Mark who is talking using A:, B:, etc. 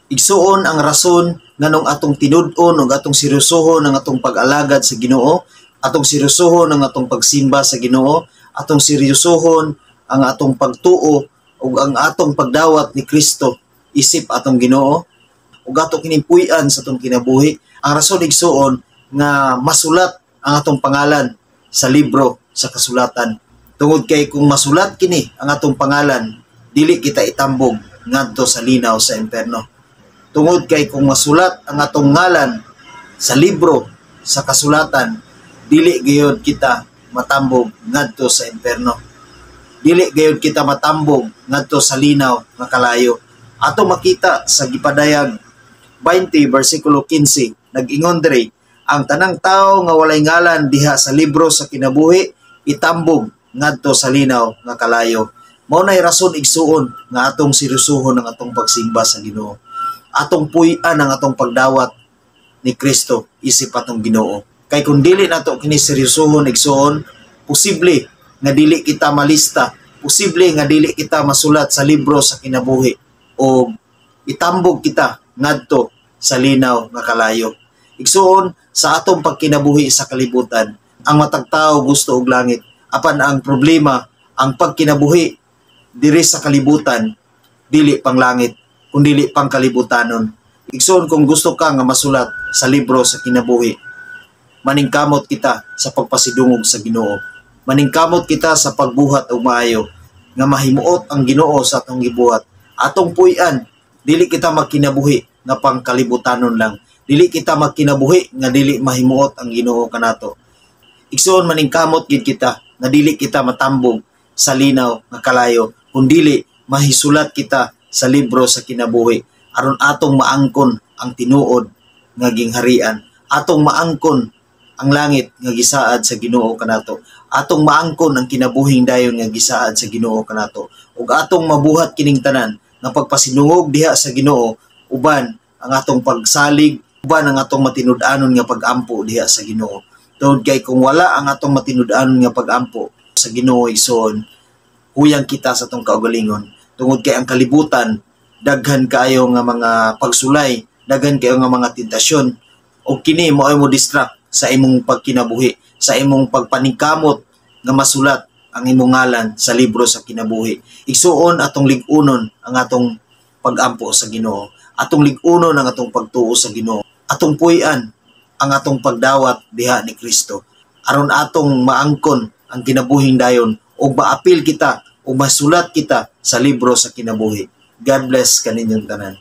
A: Igsuon, ang rason nganong atong tinud-on ug atong seryosohon ang atong pag-alagad sa Ginoo, atong seryosohon ang atong pagsimba sa Ginoo, atong seryosohon ang atong pagtuo ug ang atong pagdawat ni Kristo isip atong Ginoo ug ato kining puy-an sa atong kinabuhi. Ang rason, igsuon, nga masulat ang atong pangalan sa libro sa kasulatan. Tungod kay kung masulat kini ang atong pangalan, dili kita itambog ngadto sa linaw sa imperno. Tungod kay kung masulat ang atong ngalan sa libro sa kasulatan, dili gayod kita matambog ngadto sa imperno. Dili gayod kita matambog ngadto sa linaw nga kalayo. Ato makita sa gipadayag 20 versikulo 15, nag-ingon diri, ang tanang tawo nga walay ngalan diha sa libro sa kinabuhi itambog ngadto sa linaw nga kalayo. Mao nay rason, igsuon, nga atong seryosohon ang atong pagsimba sa Ginoo, atong puy-an ang atong pagdawat ni Kristo isip atong Ginoo. Kay kung dili nato kini seryosohon, igsuon, posible nga dili kita malista, posible nga dili kita masulat sa libro sa kinabuhi o itambog kita ngadto sa linaw nga kalayo. Igsuon, sa atong pagkinabuhi sa kalibutan, ang matag tao gusto og langit. Apan ang problema, ang pagkinabuhi diri sa kalibutan dili pang langit kung dili pang kalibutanon. Igsoon, kung gusto ka nga masulat sa libro sa kinabuhi, maningkamot kita sa pagpasidungog sa Ginoo. Maningkamot kita sa pagbuhat og maayo nga mahimuot ang Ginoo sa atong gibuhat. Atong puy-an, dili kita magkinabuhi nga pangkalibutanon lang. Dili kita magkinabuhi nga dili mahimuot ang Ginoo kanato. Igsoon, maningkamot gid kita nga dili kita matambog sa linaw nga kalayo, kun dili mahisulat kita sa libro sa kinabuhi aron atong maangkon ang tinuod nga gingharian, atong maangkon ang langit nga gisaad sa Ginoo kanato, atong maangkon ang kinabuhing dayon nga gisaad sa Ginoo kanato, ug atong mabuhat kining tanan nga pagpasinungog diha sa Ginoo uban ang atong pagsalig, uban ang atong matinud-anon nga pagampo diha sa Ginoo. Tungod kay kung wala ang atong matinud-anon nga pagampo sa Ginoo, igsoon, huyang kita sa atong kaugalingon. Tungod kay ang kalibutan daghan kaayo nga mga pagsulay, daghan kaayo nga mga tentasyon, ug kini mao mo distract sa imong pagkinabuhi, sa imong pagpaningkamot nga masulat ang imong ngalan sa libro sa kinabuhi. Igsuon, atong lig-unon ang atong pagampo sa Ginoo, atong lig-unon ang atong pagtuo sa Ginoo, atong puy-an ang atong pagdawat diha ni Kristo aron atong maangkon ang kinabuhing dayon ug maapil kita ug masulat kita sa libro sa kinabuhi. God bless kaninyong tanan.